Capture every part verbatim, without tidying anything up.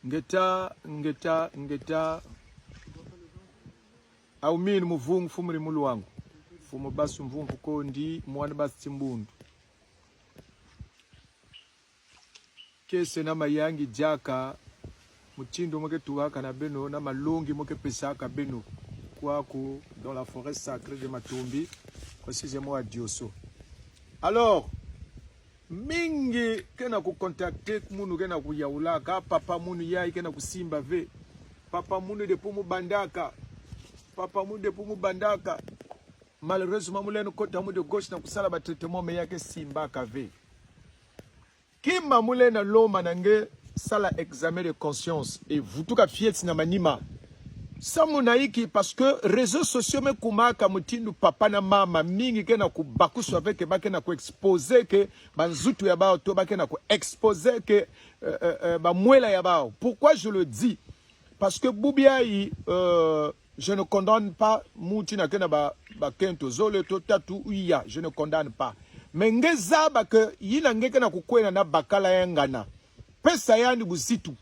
Ngeta, ngeta, ngeta. Aumini Muvungu, Mfumu Rimulwangu. Mfumu Basu Mvumvu Kondi, mwana Basi Timbundu. Kiese na mayangi diaka, mutindu mo ke tubaka na beno, na malongi mo ke pesaka beno. Kwaku, dans la forêt sacrée de Matumbi, précisément à Diosso. Alors, mingi ke na ku contacter munu, ke na kuyaulaka: papa munu yayi ke na kusimba ve. Papa munu depuis mu bandaka. Papa munu depuis mu bandaka. Malheureusement, mu lenda kota mu de gauche na kusala ba traitement, mais ya ke simbaka ve. Kima mu lenda lomba na nge: sala examen de conscience et vutuka fioti na manima. Samu na inki? Parce que réseaux sociaux me kumaka mutindu papa na mama mingi ke na kubakuswa ve, que ba ke na ku exposer que banzutu ya bawu, to ba ke na ku exposer que, euh, euh, euh, bamwela ya bawu. Pourquoi je le dis? Parce que bubu yayi, euh, je ne condamne pas muntu yina ke na ba, bakento zole to tatu, iya, je ne condamne pas. Mais nge zaba que yina nge ke na kukwenda na bakala ya ngana, pesa yandi buzitu.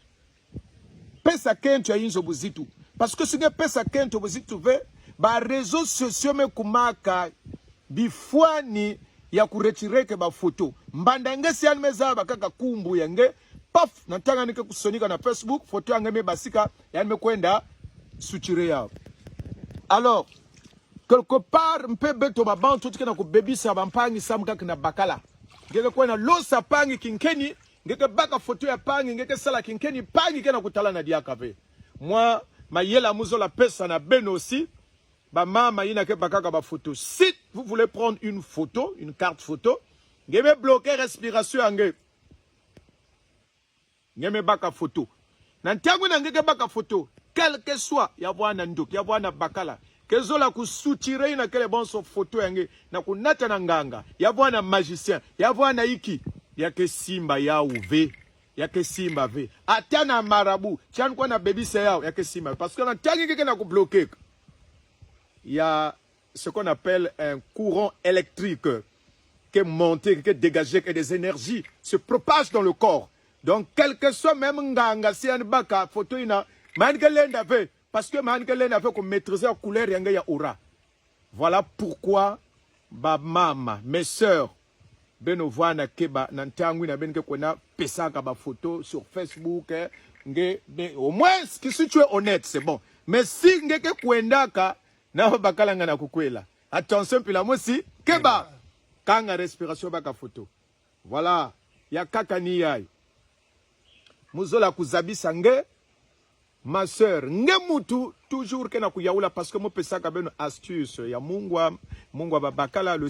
Pesa kento ya inzo buzitu. Parce que si nge pesa kento buzitu ve, ba réseaux sociaux me kumaka bifwani ya ku retirer que ba photo. Mbanda nge si yandi me zaba kaka nkumbu ya nge, paf, na ntangu yandi ke kusonika na Facebook, photo ya nge me basika, yandi me kwenda soutirer yawu. Alors, quelque part, mpe beto babantu ti ke na kubebisa bampangi samu kaka na bakala. Nge ke kwenda losa mpangi kinkeni, nge ke baka photo ya mpangi, nge ke sala kinkeni, mpangi ke na kutala na diaka ve. Mwa mayela mu zola pesa na beno aussi, bamama yina ke bakaka ba photo. Si vous voulez prendre une photo, une carte photo, nge me bloquer respiration ya nge. Nge me baka photo. Na ntangu yina nge ke baka photo, quel que soit, ya vwanda ndoki, ya vwanda bakala, ke zola ku soutirer yina kele bonso photo ya nge, na kunata na nganga, ya vwanda magicien, ya vwanda inki, ya ke simba yawu ve. Ya ke simba ve. Ata na marabout, ti yandi kwa na bebisa yawu, ya ke simba. Parce que na ntangu nge ke na ku bloquer, il y a ce qu'on appelle un courant électrique qui est monté, qui est dégagé, et des énergies se propagent dans le corps. Donc, quel que soit même nganga si yandi baka photo yina, mais yandi ke lenda ve, parce que mais yandi ke lenda ve ku maîtriser ya couleur ya nge ya aura. Voilà pourquoi, bamama, mes sœurs, beno vwanda keba na ntangu yina beno ke kwenda pesaka ba photo sur Facebook, eh, nge, be, au moins, que si tu es honnête, c'est bon. Mais si nge ke kwendaka na bakala ngana kukwela, attention, mpila mosi, keba. Kanga respiration, baka photo. Voilà. Ya nkaka ni yayi. Mu zola kuzabisa nge, ma sœur. Nge muntu toujours ke na kuyaula, parce que mu pesaka beno astuce ya mungwa, mungwa babakala, le